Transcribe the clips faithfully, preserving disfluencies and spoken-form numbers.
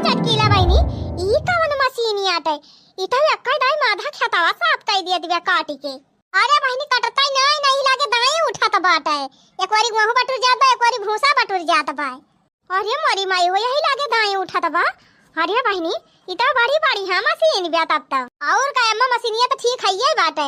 चटकीला बहिनी, ई कवन मशीन आटे? ई तो एक्कै दाई माधा खेतवा साफ कइ दियत बिया काटी के। अरे बहिनी, कटतै नाहीं, नाहीं लागे दाई उठत बाटे। एक बारी गेहूं बटुर जात बा, एक बारी भूसा बटुर जात बा। अरे मोरी माई हो, यही लागे दाई उठत बा। अरे बहिनी, ई तो बड़ी बढ़िया मशीन बिया तब तो। और का अम्मा, मशीनिया तो ठीक है ये बाटे।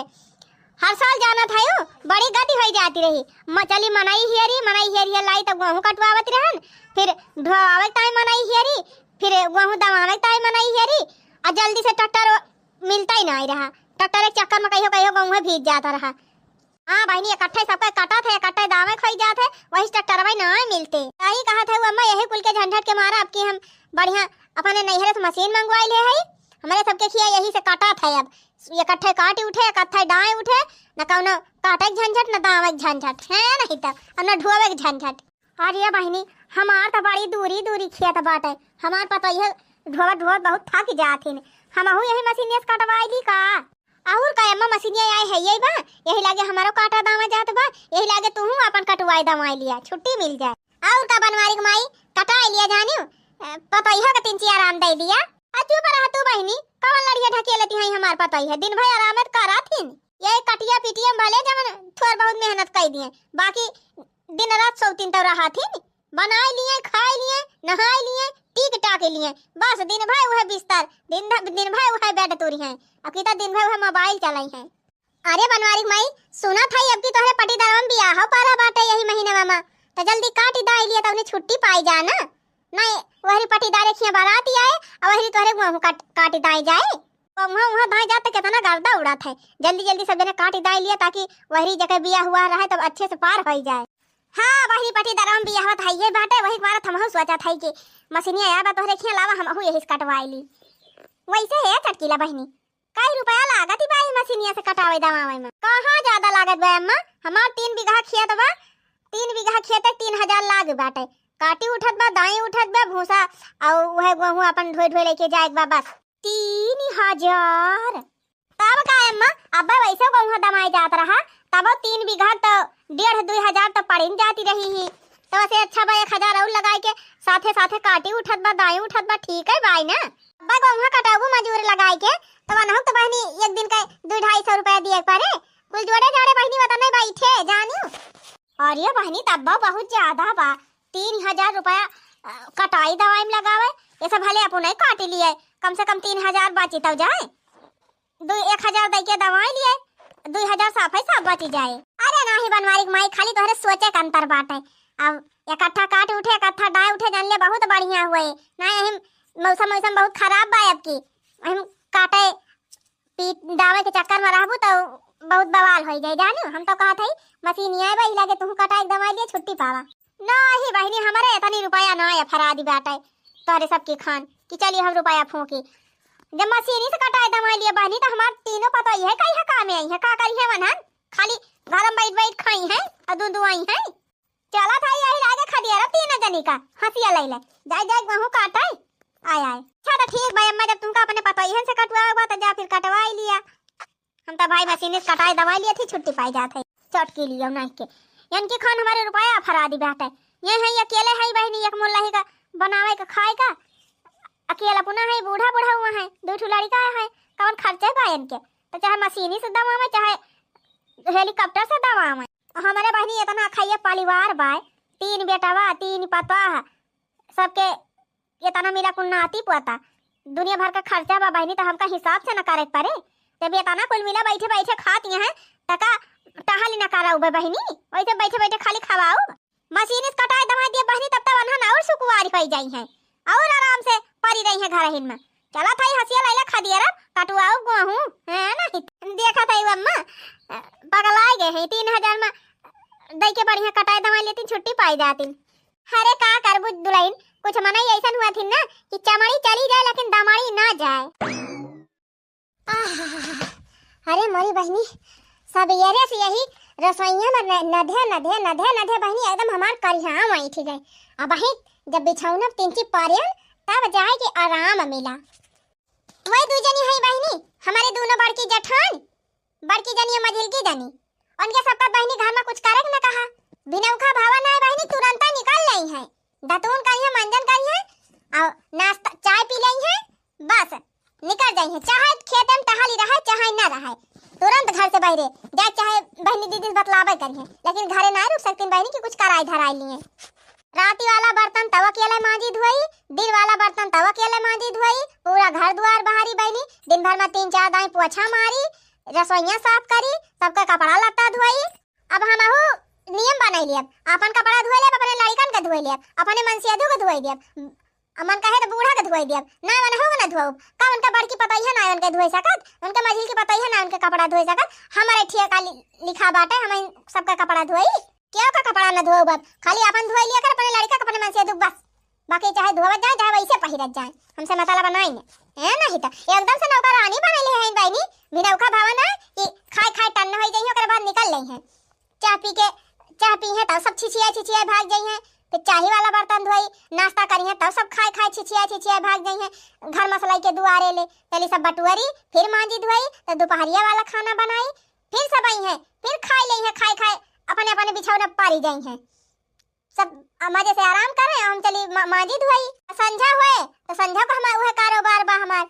हर साल जानत हयो, बड़ी गति होइ जाती रही। म-, चली मनई हियरी, मनई हियरी लाई तब गेहूं कटवावत रहन, फिर ढोवावे ताई मनई हियरी, फिर गेहूं दमावे ताई मनई हियरी, आ जल्दी से ट्रैक्टर मिलतै नाहीं रहा। ट्रैक्टर के चक्कर में कहियो कहियो गेहूं भीज जात रहा। हाँ बहिनी, इकट्ठे सबके कटत है, इकट्ठे दावे खोई जात है, वही से ट्रैक्टरवा नाहीं मिलते। सही कहत है अम्मा, यही कुल के झंझट के मारा अब की हम बढ़िया अपने नैहरे से मशीन मंगवाई ले है। हमरे सबके खिया यही से कटत है अब। इकट्ठे काटी उठे, इकट्ठे डाई उठे, न कौनो काटे के झंझट, न दावे के झंझट, है नहीं तब, और न ढोवे के झंझट। अरे बहिनी, हमार तो बड़ी दूरी दूरी खेत बाटे, हमार पतोहिया ढोवत ढोवत बहुत थक जात हिन, हमहू यही मशीनिया से कटवाई ली का? और का अम्मा, मशीनिया आए है यही बा, यही लागे हमारो काटा दावा जात बा, यही लागे तुहू अपन कटवाई दवाई लिया, छुट्टी मिल जाए। और का बनवारी के माई, कटाई लिया जानियो, अ, पतोहिया का तीन ची आराम दे दिया। आ चुप रह तू बहिनी, कवन लड़िया ढकेलती है हमार पतोहिया, दिन भर आराम करत हिन। ये कटिया पिटिया में भले जवन थोड़ बहुत मेहनत कई दिए, बाकी दिन रात सौतीन तो रहत हिन, बनाए लिए, खाए लिए, नहाए लिए, टीक टाक लिए, बस दिन भर वह बिस्तर, दिन ध-, दिन भर वह बेड तुरी हैं, अब की तो दिन भर वह मोबाइल चलाई हैं। अरे बनवारी माई, सुनत है अब की तोहरे पटीदारवा में बियाह पड़ा बाटे यही महीना में, तो जल्दी काटी दाई लिया तो उन्हें छुट्टी पाई जा ना। नहीं, वहरी पटीदारे खिया बारात आए, और वहरी तोहरे गेहूं काट, काटी दाई जाए। गेहूं वहां दाई जात तो कितना गर्दा उड़त है। जल्दी जल्दी सब जने काटी दाई लिया ताकि वहरी जगह बियाह हुआ रहे तब अच्छे से पार हो जाए। हाँ, वहरी पटीदारवा में बियाह होत है ये बाटे, वही के मारे हमहू सोचत है कि मशीनिया आया बा तोहरे खिया लावा, हमहू यही से कटवाई ली। वैसे है चटकीला बहिनी, कई रुपया लागत ही बा ई मशीनिया से कटावे दवावे में? कहाँ ज्यादा लागत बा अम्मा, हमार तीन बीघा खेत बा, तीन बीघा खेत तीन हजार लाग बाटे, काटी उठत बा, दाई उठत बा, भूसा और वह गेहूं अपन ढोई ढोई लेके जाए के बा बस। तीन हजार? तब का अम्मा, अब वैसे गेहूं दमाए जात रहा, तब तीन बीघा तो डेढ़ दुई हजार तो पड़िन जाती रही ही, तो वैसे अच्छा बा एक हजार और लगाए के, साथे साथे काटी उठत बा, दाई उठत बा, ठीक है बाई ना। अब्बा गेहूं कटाऊ मजूर लगाए के, तो वनहु तो बहिनी एक दिन के दुई ढाई सौ रुपया दिए के पड़े। कुल जोड़े जाड़े बहिनी वतने बैठे जानियो। अरे बहिनी, तब बा बहुत ज्यादा बा, तीन हजार रुपया, अ, कटाई दवाई में लगावे, ये सब भले अपने काट लिए, कम से कम तीन हजार बची तब जाए, दो एक हजार दे के दवाई लिए, दो हजार साफ है साफ बची जाए। अरे नाही बनवारी के माई, खाली तोहरे सोचे के अंतर बाटे। अब इकट्ठा काट उठे, इकट्ठा डाय उठे, जान ले बहुत बढ़िया हुए। नाही हम मौसम, मौसम बहुत खराब बा अब की, हम काटे पीट दावे के चक्कर में रहबू तो बहुत बवाल हो जाए जानियो। हम तो कहत हई मशीन आए बा, ई लागे तुहू कटाई के दवाई लिए छुट्टी पावा। नाही बहिनी, हमरे इतनी रुपया ना है फरादी बाटे तोहरे सबके खान कि चलिए हम रुपया फूंकी। जब मशीनी से कटाई दवाई लिए बहिनी तो हमार तीनों पता ये कही है काम आई है, का करी है वनहन, खाली घर में बैठ बैठ खाई है और दूध दुआई है। चला था यही लागे खदियारा तीन जनी का हंसिया ले ले, जाए जाए गेहूं काटे आए आए। अच्छा तो ठीक भाई अम्मा, जब तुमका अपने पतोहियन से कटवावे बा तो जा फिर कटवाई लिया। हम तो भाई मशीन से कटाई दवाई लिए थी, छुट्टी पाई जात है। चटकी लियो नाई के, इनकी खान हमारे रुपया फरादी बाटे। ये है अकेले है बहिनी, एक मुल्ला ही का बनावे का खाए का, अकेला पुना है, बूढ़ा बूढ़ा हुआ है, दो ठो लड़का है, कौन खर्चे बा इनके? तो चाहे मशीनी से दवावे, चाहे हेलीकॉप्टर से दवावे। हमारे बहिनी इतना खाइए परिवार बा, तीन बेटवा, तीन पतोह, सबके इतना मिला कुल नाती पोता, दुनिया भर का खर्चा बा बहिनी, तो हमका हिसाब से न करे के पड़े। जब इतना कुल मिला बैठे बैठे खात हैं, त का टहल न कराऊ बे बहिनी, वैसे बैठे बैठे खाली खवाऊ। मशीन से कटाई दवाई दिए बहिनी, तब तक अनहन और सुकुवारी हो जाई हैं और आराम से परी रही हैं घरहिन में। चला था हंसिया लैला खदियरब कटवाऊ गेहूं, है ना? देखा था अम्मा, पगलाए गए हैं, तीन हजार में दे के बढ़िया कटाई दवाई लेती, छुट्टी पाई जाती। अरे का करबू दुल्हन, कुछ मनई ऐसन हुआ थी ना कि चमड़ी चली जाए लेकिन दमड़ी ना जाए। आह, अरे मोरी बहिनी, सबेरे से यही रसोइया में न-, नधे, नधे, नधे, नधे बहिनी एकदम हमार करिहा बैठ गए। अब वही जब बिछौना तीन ची पारियन तब जाए के आराम मिला। वही दू जनी है बहिनी, हमारे दोनों बड़की जेठान, बड़की जनी और मझिलकी जनी, उनके सबका बहिनी घर में कुछ करे के न कहा, बिनौखा भवन है बहिनी, तुरंत निकल रही है, दतून करी है, मंजन करी है, और नाश्ता, चाय पी जइहें, चाहे खेते में टहली रहे, चाहे न रहे, तुरंत घर से बहरे जाए, चाहे बहिनी दीदी से बतलावे करिहें, लेकिन घरे नाहीं रुक सकतीं बहिनी कि कुछ कराई धराई लिहें। राती वाला बर्तन तउ अकेले माँजी धोई, दिन वाला बर्तन तउ अकेले माँजी धोई, पूरा घर दुआर बहारी बहिनी, दिन भर में तीन चार दाईं पोछा मारी, रसोइया साफ करी, सबका कपड़ा लत्ता धोई। अब हमहू नियम बनाई लेब, अपन कपड़ा धोई लेब, अपने लड़िकन के धोई लेब, अपने मनसेधू के धोई देब, अब मन कहे तो बूढ़ा के धोई देब, ना मनहू के ना धोब। का उनका बड़की पतोहिया ना उनके धोई सकत, उनके मझिल की पतोहिया ना उनके कपड़ा धोई सकत? हमरे ठेका लि-, लिखा बाटे, हम सबका कपड़ा धोई? केहू का कपड़ा ना धोब, अब खाली अपन धोई लिया कर, अपने लड़िका के, अपने मनसेधू के, बस। बाकी चाहे धोवत जाए, चाहे वैसे पहिरत जाए, हमसे मतलब नाहीं है। ए, नाहीं तो एकदम से नौकरानी बनैले हैं बहिनी, बिनौखा भवन है कि खाए खाए टन्न होइ जइहें, ओकरे बाद निकल लइहें। चाह पी के, चाह पीहें तब सब छिछियाए छिछियाए भाग जइहें, फिर चाही वाला बर्तन धोई, नाश्ता करिहें तब सब खाए खाए छिछियाए छिछियाए भाग जइहें। घर मसलाई के दुआरे ले चली सब बटुअरी, फिर माँजी धोई, तो दुपहरिया वाला खाना बनाई, फिर सब अइहें, फिर खाए लइहें, खाए खाए अपने अपने बिछौना पारी जइहें। सब मजे से आराम करें, हम चली मा-, माँजी धोई। संझा होए तो संझा को हमार उहे कारोबार बा हमार,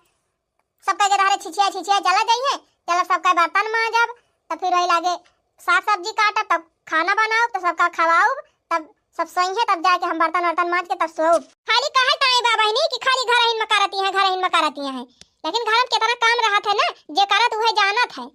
सबका के धारे छिछिया छिछिया चला जइहें, चलब सबका बर्तन माँजब, तब फिर वही लागे साग सब्जी काटब, तब खाना बनाउब, तब सबका खवाउब, तब सब सोइहें, तब जाके हम बर्तन वर्तन माँज के तब सोउब। खाली कहे ताईं बा बहिनी कि खाली घरहिन में करती हैं, घरहिन में करती हैं, लेकिन घर में कितना काम रहत है ना, जे करत उहे जानत है।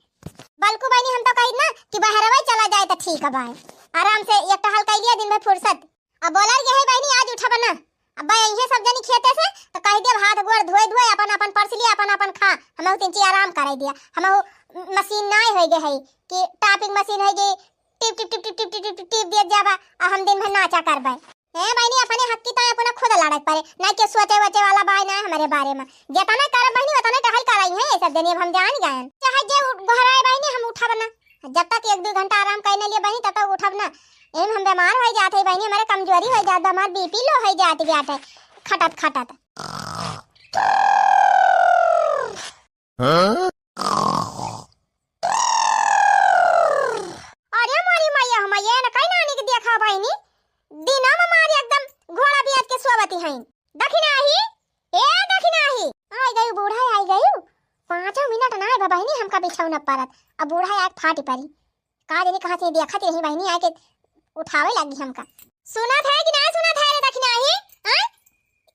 बल्कु बहिनी हम तो कही ना कि बहरवा चला जाए तो ठीक बाय, आराम से एक टहल कइ लिया, दिन भर फुर्सत। अब बोलल गए है बहिनी आज उठब ना, अब अइहें सब जनी खेते से तो कह दिया हाथ गोड़ धोए धोए अपन अपन परस लिया, अपन अपन खा, हमहू तीन चीज आराम कराई दिया। हमहू मशीन नाहीं होइ गए है कि टापिंग मशीन होइ गई, टिप टिप टिप टिप टिप टिप टिप टिप दिया जाबा, आ हम दिन भर नाचा करबे। ए बहिनी, अपने हक की ताईं अपना खुद लड़े पड़े, ना के सोचे वोचे वाला बाय ना हमरे बारे में। जितना करब बहिनी, उतना टहल कराई है ये सब जनी, अब हम जान गए। चाहे जे उठ-, गोहराए बहिनी, हम उठब ना। जब तक एक दो घंटा आराम करने लिए बहिनी, तब तक उठब ना। एम हम बीमार होइ जात है बहिनी, हमरे कमजोरी होइ जात बा, हमार बीपी लो होइ जात बाटे, खटत खटत। हाँ? अरे मोरी मैया, हम ये न कहीं नानी के देखा बहिनी, दिना में मारी एकदम घोड़ा बियात के सोवती हईन। दखिनाही, ए दखिनाही, आई गई बूढ़ा, आई गई। पाँचों मिनट ना आए बा बहिनी, हमका बिछौना परत, अब बूढ़ा आए फाटी परी। का जानी कहाँ से देखत रही बहिनी, आए के उठावे लगी हमका। सुनत है कि ना सुनत है रे दखिनाही? हाँ?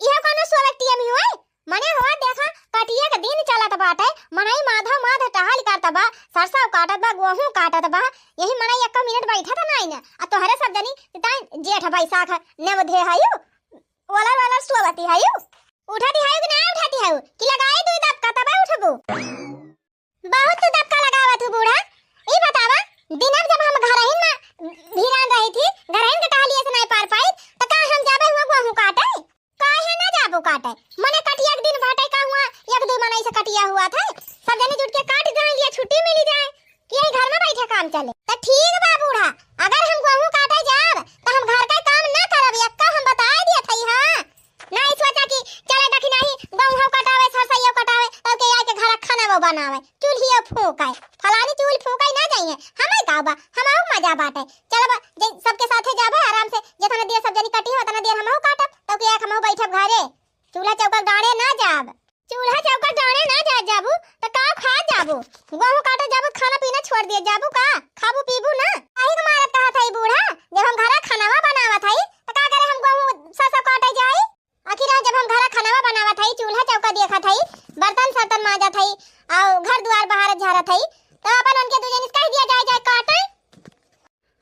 इहो कौनो सोवत टीएम ही हुए? मने हो देखा, कटिया के दिन चलत बाटे, मनई माधो माध टहल करत बा, सरसों काटत बा, गोहूँ काटत बा, यही मनई एको मिनट बैठत नाई न। आ तोहरे सब जनी ताई जेठ बैसाख नेवधे हयू, ओलर ओलर सोवती हयू। उठती हयू कि ना उठती हयू कि लगाई दुई दबका तबे उठबू? बहुत तू दबका लगावत हू बूढ़ा। ई बतावा, दिन में जब हम घरहिन में भिरान रही थी, घरहिन के टहलिए से नाई पार पाई, त का हम जाबे हुआ गोहूँ काटे? काहे ना जाबो काटे? मने कटिया के दिन बाटे का हुआ, एक दो मनई से कटिया हुआ था, सब जने जुट के काट जाए, लिया छुट्टी मिली जाए, कि यही घर में बैठे काम चले। त ठीक बा बूढ़ा, अगर हम गोहूँ काटे जाब, त हम घर का काम ना करब, यक्का हम बताए दिया थई, हाँ। नाई सोचा कि चले दखिनाही, गोहूँ कटावे, सरसैया कटावे, तब के आके घर खाना वो बनावे, चूल्हियो फूंकाए, फलानी चूल्ह फूंकाई ना जाइए, हमें का बा, हमहू मजा बाटे। चल बा, जे सबके साथे जाबे आराम से, जितना देर सब जनी कटी हो, उतना देर हमहू काटब, तब के आके हमहू बैठब घरे, चूल्हा चौका डाँड़े ना जाब। चूल्हा चौका डाँड़े ना जा जाबू, त का खा जाबू? गोहूँ काटे जाबू, खाना पीना छोड़ दिए जाबू का? खाबू पीबू ना? काहे के मारत कहत हई बूढ़ा? जब हम घरा खानावा बनावत हई, त का करे हम गोहूँ सरसों काटे जाई? आखिर आज जब हम घरा खानावा बनावत हई, चूल्हा चौका देखत हई, बर्तन सर्तन माजत हई, और घर दुआर बहारत झारत हई, तो अपन उनके दू जनी से कह दिया जाए, जाए काटे।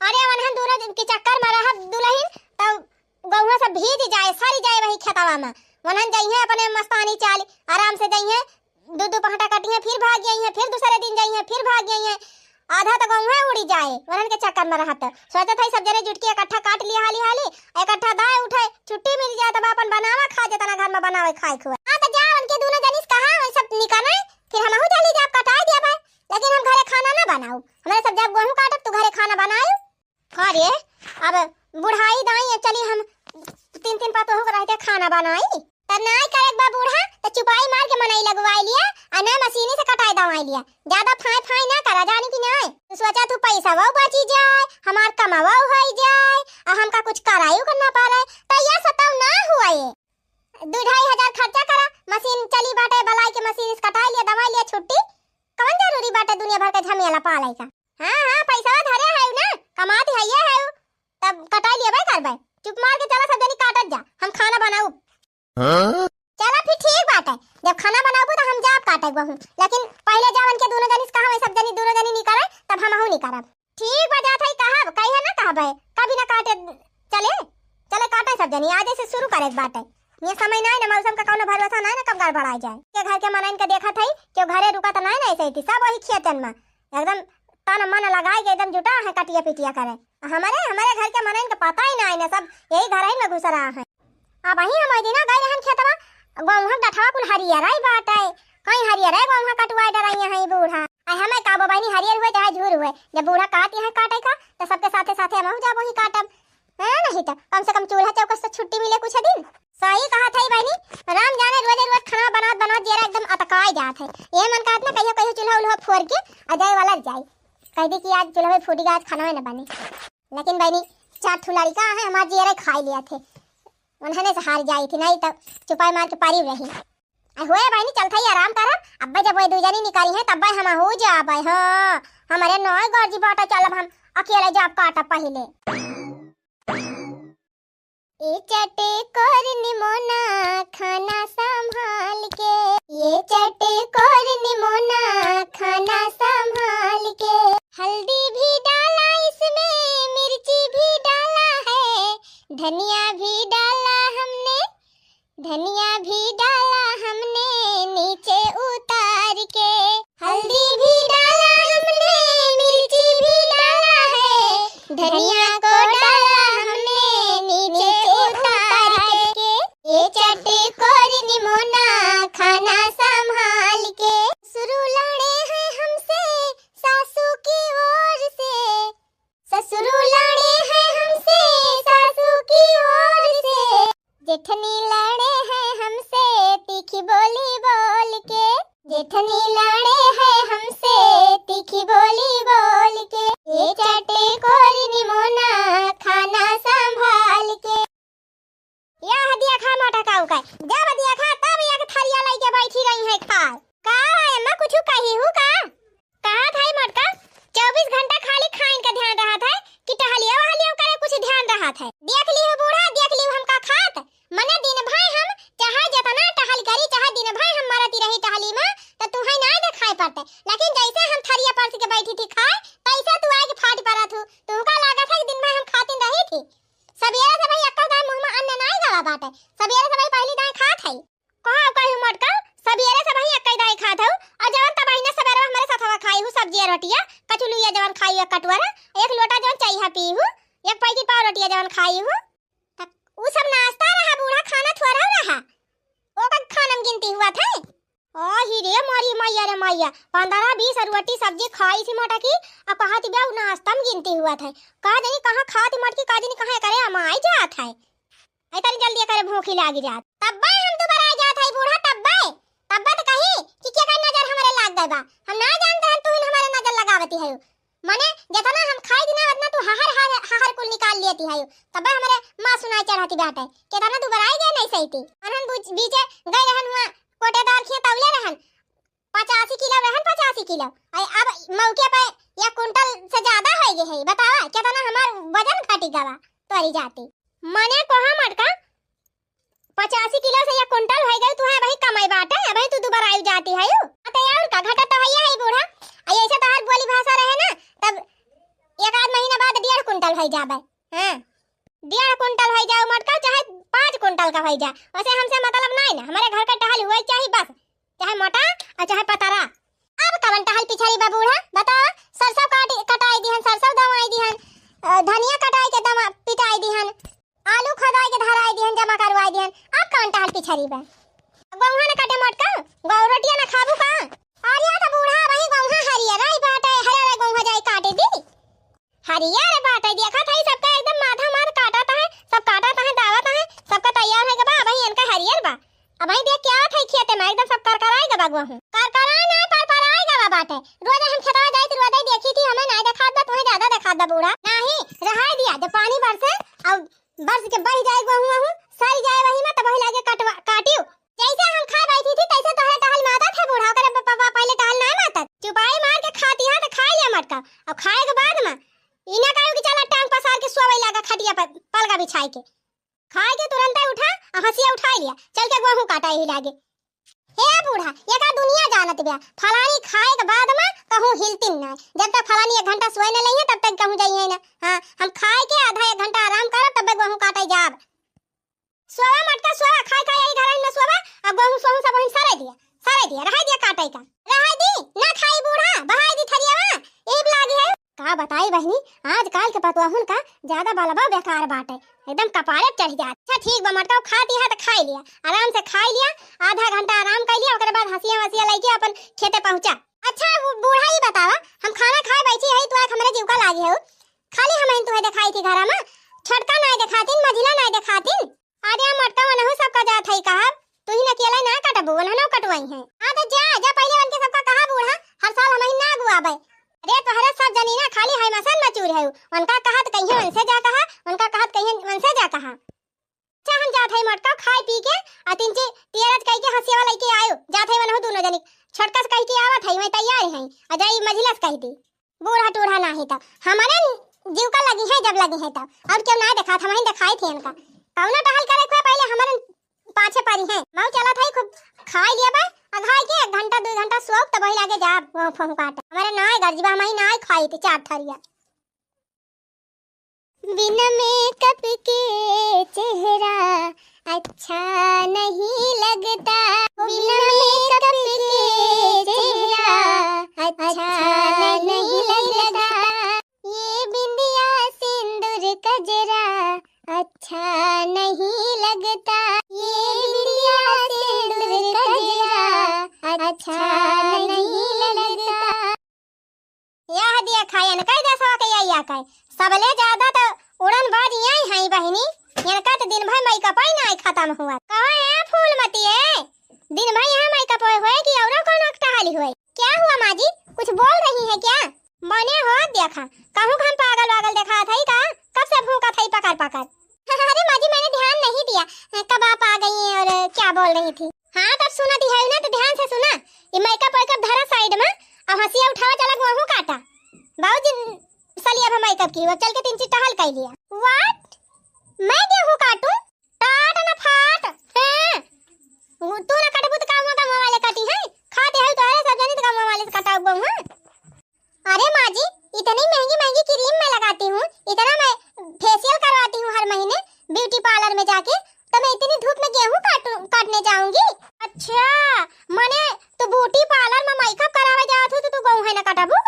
अरे वनहन दोनों दिन के चक्कर में रहब दुलहिन, तब गौवा सब भीज जाए, सरी जाए वही खेतवा में। वनहन जइहें अपने मस्तानी चाल, आराम से जइहें, दू दू पहटा कटिहें, फिर भाग जइहें, फिर दूसरे दिन जइहें, फिर भाग जइहें। आधा तो गौवा उड़ी जाए वनहन के चक्कर में रहत। सोचत हई सब जने जुट के इकट्ठा काट लिया हाली हाली, इकट्ठा दाए उठे, छुट्टी मिल जाए, तब अपन बनावा खा, जितना घर में बनावे खाए खुए। हाँ तो जा उनके दोनों जनिस कहा वही सब निकले, फिर हमहू चली जाब कटाए दिया भाई, लेकिन हम घरे खाना ना बनाऊ, हमरे सब जब गोहूँ काटब तू घरे खाना बनाऊ। अरे, अब बुढ़ाई दाई है, चली हम तीन तीन पतोहू के रहते खाना बनाई। तब नाई करे बा बूढ़ा, त चुपाई मार के मनई लगवाई लिया, आ ना मशीनी से कटाई दवाई लिया। ज्यादा फाई फाई ना करा, जानी कि नाई? तू सोचा तू पैसा वो बची जाए, हमार कमावा होई जाए, आ हमका कुछ कराई करना पड़े, त यह सताव ना हुआ ये। दू ढाई हजार खर्चा करा, मशीन चली बाटे, बला के मशीन से कटाई लिया, दवाई लिया, छुट्टी। कवन जरूरी बाटे दुनिया भर के झमेला पाले का? हाँ, हाँ, पैसा धरे है ना, कमात है ये है, तब कटाई लेबे करबे। चुप मार के चला सब जनी काटत जा, हम खाना बनाऊ। हाँ? चला फिर ठीक बाटे, जब खाना बनाबू तो हम जाब काटे गहूँ, लेकिन पहले जावन के दोनों जनी से कहा, सब जनी दोनों जनी निकले तब हमहू निकलब। ठीक बा, जात है कहब, कहिए ना कहबे, कभी ना काटे। चले, चले काटे सब जनी, आज से शुरू करे के बाटे। ये समय ना है ना, मौसम का कौनो भरोसा ना है ना, कब गड़बड़ा जाए। के घर के मनइन के देखत है, केहू घरे रुका तो ना है ना, ऐसे ही सब वही खेतन में एकदम तन मन लगाए के एकदम जुटा है कटिया पिटिया करे। हमारे, हमारे घर के मनइन के पता ही ना है ना, सब यही घर ही में घुस रहा है। अब वही हम ओई दिना गए रहन खेतवा, गौंहा डठवा कुल हरियर आई बाटे, कहीं हरियर है गौंहा कटुआ डराइए हैं बूढ़ा। आई हमें का बो बहनी, हरियर हुए चाहे झूर हुए, जब बूढ़ा कहती है काटे का, तो सबके साथे साथे हमहू जाबो ही काटब। हाँ, नहीं तो कम से कम चूल्हा चौकस से छुट्टी मिले कुछ दिन। सही कहा था बहनी, राम जाने रोजे रोज खाना बनात बनात जेरा एकदम अटकाए जात है। ये मन कहत ना कहियो कहियो चूल्हा उल्हा फोर के आ जाए वाला जाए, कह दी कि आज चूल्हा फूटी गया, आज खाना न बने। लेकिन बहनी, चार ठो लड़का है हमार जेरा खाए लिया थे, उन्होंने से हार जाई थी, नहीं तो चुपाई मार के पारी रही। आ हुए बहनी, चल थई आराम करब, अब्बे जब वो दू जनी निकली हैं तब्बे हम हो जाबे। हाँ, हमारे नौ गर्जी बाटा, चलब हम अकेले जाब काटा पहले। ए चटकोर निमोना खाना संभाल के, ये चटकोर निमोना खाना संभाल के। हल्दी भी डाला इसमें, मिर्ची भी डाला है, धनिया भी डाला हमने, धनिया भी डाला हमने नीचे उतार के। हल्दी भी डाला हमने, मिर्ची भी डाला है, धनिया को डाला हमने नीचे उतार के। ये चटकोर निमोना खाना संभाल के। ससुर लड़े हैं हमसे सासू की ओर से, ससुर लड़े हैं हमसे सासू की ओर से, जेठनी लड़े हैं हमसे तीखी बोली बोल के, जेठनी लड़े हैं हमसे तीखी बोली बोल के। ये चटकोर निमोना खाना संभाल के। यह देखा मोटका का, जब देखा तब एक थरिया लेके बैठी रही है खाए। का है अम्मा, कुछ कही हूँ का? कहा था मोटका, चउबीस घंटा खाली खाइन का ध्यान रहत है कि टहलिया वहलिया करे कुछ ध्यान रहत है। देख ली हो बूढ़ा, देख ली हो हमका खात। मने दिन भर हम चाहे जितना टहल करी, चाहे दिन भर हम मरती रही टहली में, तो तुहई ना देखाई पड़ते। लेकिन जैसे हम थरिया परस के बैठी थी खाए, तैसे तू आए के फाट पड़त हूँ। तुमका लागत है कि दिन भर हम खातिन रही थी। सबेरे से भाई एक्का दाई मुँह में अन्न नाई गवा बाटे। सबेरे से भाई पहली दाई खात है। कहा कही मोटका, सबेरे से भाई एक्का दाई खात हूँ। और जवन तबाही ने सबेरे हमरे साथवा खाई हूँ, सब्जी रोटिया, कचुलुया जवन खाई हूँ, एक कटोरा, एक लोटा जवन चाय पी हूँ, एक पैकेट पाव रोटिया जवन खाई हूँ। त उ सब नाश्ता रहा, बूढ़ा खाना थोड़ा रहा। ओकर खाना में गिनती हुआ था। ओ ही रे मोरी मैया रे मैया, पन्द्रह बीस रोटी सब्जी खाई थी मोटकी, आ कहा थी बे उ नाश्ता में गिनती हुआ था। का जानी कहाँ खाती मोटकी, का जानी कहाँ करे अमाई जात है। इतनी जल्दी करे भूखी लागी जात। तब्बे हम दुबराई जात है बूढ़ा, तब्बे, तब्बे तो कही कि के का नजर हमरे लाग गए बा। हम ना जानते हैं तू ही हमरे नजर लगावती है। मने जितना हम खाई दिना उतना तू हहर, हहर, हहर कुल निकाल लेती है। तब्बे हमरे माँ सुनाई चढ़ती बाटे। केतना दुबराई गए नहीं सही थी। अनहन बुझ-, बीचे गए रहन हुआ कोटेदार खिया तौले रहन। पचासी किलो रहन, पचासी किलो। आई अब मौके पे एक कुंटल से ज्यादा हो गए है। बतावा केतना हमार वजन घटी गवा तोरी जाती। मने कोहा मोटका पचासी किलो से एक कुंटल हो गए, तू है भाई कमाई बाटे, अबही तू दुबराई जाती है। अते और का घटा तो है, है बूढ़ा। आ ऐसे तो हर बोली भाषा रहे ना, तब एक आध महीना बाद डेढ़ कुंटल हो जाबे। हाँ, डेढ़ कुंटल हो जाओ मोटका, चाहे पाँच कुंटल का हो जा, वैसे हमसे मतलब नहीं ना। हमारे घर का टहल हुआ चाहिए बस, चाहे मोटा और चाहे पतरा। अब कवन टहल पिछड़ी बा बूढ़ा, बताओ। सरसों काट, कटाई दिहन, सरसों दवाई दिहन, अ, धनिया कटाई के दवा पिटाई दिहन, आलू खोदाई के धराई दिहन, जमा करवाई दिहन। अब कवन टहल पिछड़ी बा? गौहा न काटे मोटका, गौ रोटिया न खाबू का? अरे तो बूढ़ा वही गौहा हरियर आई बाटे, हरियर गौहा जाई काटे दी। हरियर बाटे, देखत है सबका एकदम माथा मार काटत है, सब काटत है, दावत है, सबका तैयार है के बा, अबही इनका हरियर बा। अबही देख के आवत है खेते में, एकदम सब करकराई गवा गवा हूँ। करकराई ना, परपराई गवा बाटे। रोज हम खेतवा जाइत, रोज ही देखी थी, हमें ना देखात बा, तुम्हें ज्यादा देखात बा बूढ़ा। नहीं, रहाई दिया, जब पानी बरसे और बरस के बही जाए गवा हूँ, सर जाए वही में, तब वही लागे कटवा, काटियो। जैसे हम खाए बैठी थी, तैसे तोहरे टहल माता चल के गोहूँ काटा यही लागे। हे बूढ़ा, ये का दुनिया जानत बा, फलानी खाए के बाद मा कहूँ हिलतिन ना। जब तक फलानी एक घंटा सोए न लइहे, तब तक कहूँ जइहे ना। हाँ, हम खाए के आधा एक घंटा आराम करब, तब गोहूँ काटे जाब। सोवा मटका सोवा, खाए खाए यही घर में सोवा, अब गोहूँ सोहूँ सब वहीं सरे दिया, सरे दिया, रहे दिया काटे का। रहे दी, ना खाई बूढ़ा, बहाई दी थरियावा, यही लागी है। का बताई बहिनी, आजकल के पतोहुन का ज्यादा बलवा बेकार बाटे, एकदम कपारे चढ़ जात। अच्छा ठीक बा मटका, खाती है तो खाई लिया, आराम से खाई लिया, आधा घंटा आराम कर लिया, ओकरे बाद हंसिया वसिया लइके अपन खेते पहुँचा। अच्छा वो बूढ़ा ही बतावा, हम खाना खाए बैठी है, तू आके हमरे जीव का लागी है, खाली हम ही तुहे देखाई थी घरा में, छोटका नाय देखातिन, मझिला नाय देखातिन। अरे मटका वनहु सबका जात है कहब, तू ही न अकेला ना कटबू, वनहु न कटवाई है। हाँ तो जा, जा पहले उनके सबका कहा बूढ़ा, हर साल हम ही ना अगुआबे। अरे तोहरे सब जनी ना खाली है मसन मचूर है, उनका कहत कहिए उनसे जा कहा, उनका कहत कहिए उनसे जा कहा। अच्छा हम जात है मटका खाए पी के, आ तीन ची-, तेरज कह के हंसिया वाला के आयो, जात है वनहु दोनों जनी, छोटका से कह के आवत है, मैं तैयार है, आ जाई मझिला से कह दी। बूढ़ा टूढ़ा नाही त हमरे जीव का लगी है, जब लगी है तब। और क्यों ना देखात, हम ही देखाई थे इनका। कौनो टहल करे के पहले हमरे पाछे परी है। मऊ चलत है, खूब खाई लिया बा, अघाई के एक घंटा, दो घंटा सोओ, तब वही लागे जाब, वो फोहू काटे। हमरे नाय गरजबा, हम ही नाय खाई थे चार थरिया। बिना मेकअप के चेहरा अच्छा नहीं लगता, बिना मेकअप के चेहरा अच्छा नहीं लगता। ये बिंदिया सिंदूर कजरा अच्छा नहीं लगता, ये बिंदिया सिंदूर कजरा अच्छा नहीं लगता। यह देखा, इनका ही देशवा के यही आका है। सबले ज्यादा तो उड़न बाज यही है बहिनी। इनका तो दिन भर मेकअप ही ना खत्म हुआ। कहो ए फूलमती ए, दिन भर यहाँ मेकअप होए, होए कि औरो कौनो टहली होए? क्या हुआ माँ जी, कुछ बोल रही है क्या? मने हो देखा, कहूँ हम पागल वागल देखा था का? कब से भूखा था पकड़ पकड़। अरे माँ जी, मैंने ध्यान नहीं दिया, कब आप आ गई हैं और क्या बोल रही थी। हाँ, तब सुना दी है ना, तो ध्यान से सुना। ये मेकअप वेकअप धरा साइड में, अब हंसिया उठावा, चला गेहूं काटा। बाबूजी सलिया भा मेकअप की, अब चल के तीन चीज टहल कर लिया। What? मैं गेहूं काटूं? टाट न फाट, हैं? तू ना कटबू तो का हुआ, का मुँह वाले काटी है? खाते हैं तो है सब जनी तो का मुँह वाले से कटाऊ गेहूं। अरे माँ जी, इतनी महंगी महंगी क्रीम मैं लगाती हूँ, इतना मैं फेशियल करवाती हूँ हर महीने ब्यूटी पार्लर में जाके, तो मैं इतनी धूप में गेहूं काटू, काटने जाऊंगी? अच्छा, मने तू ब्यूटी पार्लर में मेकअप करावे जात हूँ तो तू गेहूं है ना काटबू?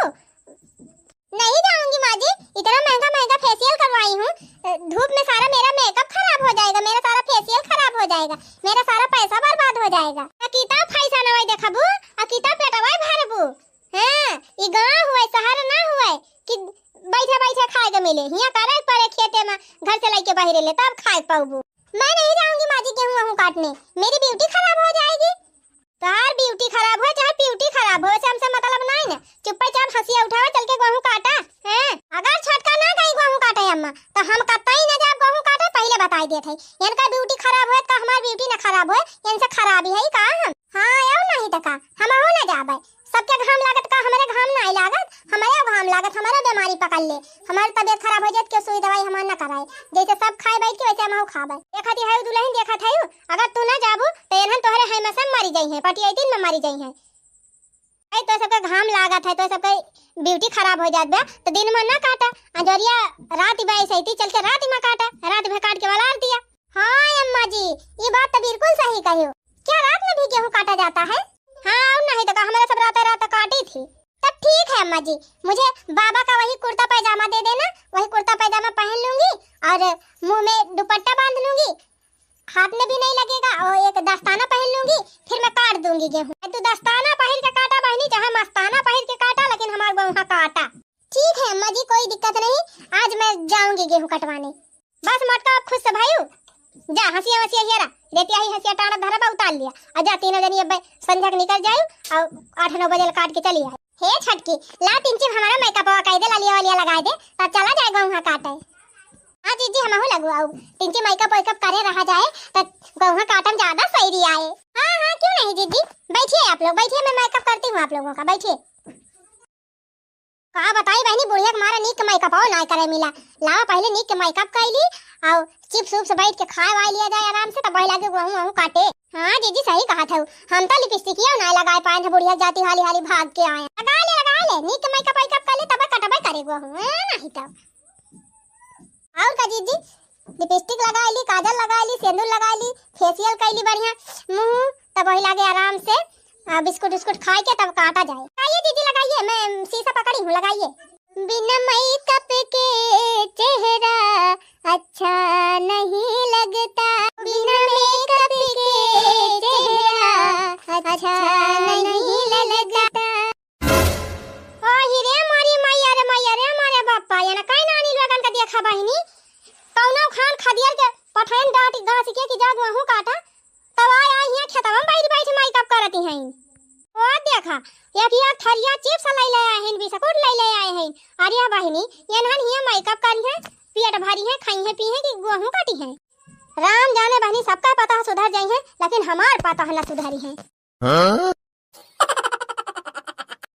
नहीं जाऊंगी माँ जी, इतना महंगा महंगा फेशियल करवाई हूँ, अ, धूप में सारा मेरा मेकअप खराब हो जाएगा, मेरा सारा फेशियल खराब हो जाएगा, मेरा सारा पैसा बर्बाद हो जाएगा। आ कितना पैसा नवाई देखबू, आ कितना पेटवाई भरबू। हाँ, ई गाँव हुए, शहर ना हुए कि बैठे बैठे खाए के मिले। हियाँ करे के पड़े खेते में, घर से लेके बाहर ले तब खाए पाऊबू। मैं नहीं जाऊंगी माँ जी गेहूं वहूं काटने, मेरी ब्यूटी खराब हो जाएगी। तोहार ब्यूटी खराब हो चाहे ब्यूटी खराब हो, वैसे हमसे मतलब नहीं ना। चुप्पे चाप हंसिया उठावा, चल के गेहूं काटा। हैं? अगर छोटका ना गई गेहूं काटे अम्मा, तो हम कतई ना जाब गेहूं काटे, पहले बताई देत है। इनका ब्यूटी खराब होए का हमार ब्यूटी ना खराब होए, इनसे खराबी है का हम? हाँ, और नहीं तो का, हमहू ना जाबे। सबके घाम लागत का, हमरे घाम नाई लागत, हमरे घाम लागत, हमरे बीमारी पकड़ ले, हमार तबीयत खराब हो जात, क्यों सुई दवाई हमार ना कराए। जैसे सब खाए बैठ के, वैसे हमहू खाबे। देखत ही है दुल्हन, देखत है, अगर तू ना जाबू, तो एनहन तोहरे है में से मरी जाई है, पटियाई दिन में मरी जाई है। भाई, तो सबके घाम लागत है, तो सबके ब्यूटी खराब हो जात बा, तो दिन में ना काटा, अंजोरिया रात बा ऐसे ही चल के रात में काटा, रात में काट के वाला दिया। हाँ अम्मा जी, ये बात तो बिल्कुल सही कही हो। क्या रात में भी गेहूं काटा जाता है? हाँ, और नहीं तो का, हमारे सब रात रात काटी थी। तब ठीक है अम्मा जी, मुझे बाबा का वही कुर्ता पैजामा दे देना, वही कुर्ता पैजामा पहन लूंगी और मुंह में दुपट्टा बांध लूंगी, हाथ में भी नहीं लगेगा, और एक दस्ताना पहन लूंगी, फिर मैं काट दूंगी गेहूं। तू दस्ताना पहन के काटा बहनी, चाहे मस्ताना पहन के काटा, लेकिन हमार गेहूं काटा। ठीक है अम्मा जी, कोई दिक्कत नहीं, आज मैं जाऊंगी गेहूं कटवाने। बस मोटका, अब खुश से भयू, जा हंसिया वसिया हेरा, रेतिया ही हंसिया टाड़ा धरा बा, उतार लिया, और जा तीनों जनी अब संझा के निकल जायू और आठ नौ बजे ले काट के चली आई। हे छटकी, ला तीन चीज हमारा मेकअप कह दे, ललिया वलिया लगा दे, तब चला जाए गेहूं काटे। हाँ जीजी, हमहू लगवाऊ, तीन चीज मेकअप वेकअप करे रहा जाए, तो गेहूं काटम ज्यादा सही रही आए। हाँ हाँ, क्यों नहीं जीजी, बैठिए आप लोग, बैठिए, मैं मेकअप करती हूँ आप लोगों का, बैठिए। का बताई बहिनी, बुढ़िया के मारे नीक मेकअप हो नाय करे मिला। लावा पहिले नीक के मेकअप कइली, अउ चिप्स उप्स बैठ के खाए वाए लिया जाए आराम से, तब वही लागे गोहूँ वहूँ काटे। हाँ जीजी, सही कहत हऊ, हम तो लिपस्टिकिया नाय लगाए पाए हैं, बुढ़िया जाती हाली हाली भाग के आए। लगा ले, लगा ले, नीक के मेकअप वेकअप कर ले, तब कटबे करे गोहूँ, ए, नहीं तो। और का जीजी, लिपस्टिक लगाइली, काजल लगाइली, सेंदूर लगाइली, फेशियल कइली बढ़िया, मुँह तब वही लागे आराम से, आ, बिस्कुट उस्कुट खाए के तब काटा जाए। आइए जीजी लगाइए, मैं शीशा पकड़ी हूँ, लगाइए। बिना मेकअप के चेहरा अच्छा नहीं लगता, बिना मेकअप के चेहरा अच्छा नहीं लगता। ओही रे मोरी मैया रे मैया रे मोरे बापा, ये ना काहे नानी लोगन का देखा बहिनी, कौनो खान खदियर के पठाइन डांट घास के कि जा गोहूँ काटा, तब आय आय हियाँ खेतवा में बैठ बैठ मेकअप करती हैं। ओ देखा, एक एक थरिया चिप्स लइ ले आए हैं, बिस्कुट लइ ले आए हैं। अरे बहिनी, एनहन हियाँ मेकअप करी हैं, पेट भरी हैं, खाई हैं, पी हैं कि गोहूँ काटी हैं। राम जाने बहिनी, सबका पता सुधर जाई हैं, लेकिन हमार पता न सुधरी हैं। हाँ?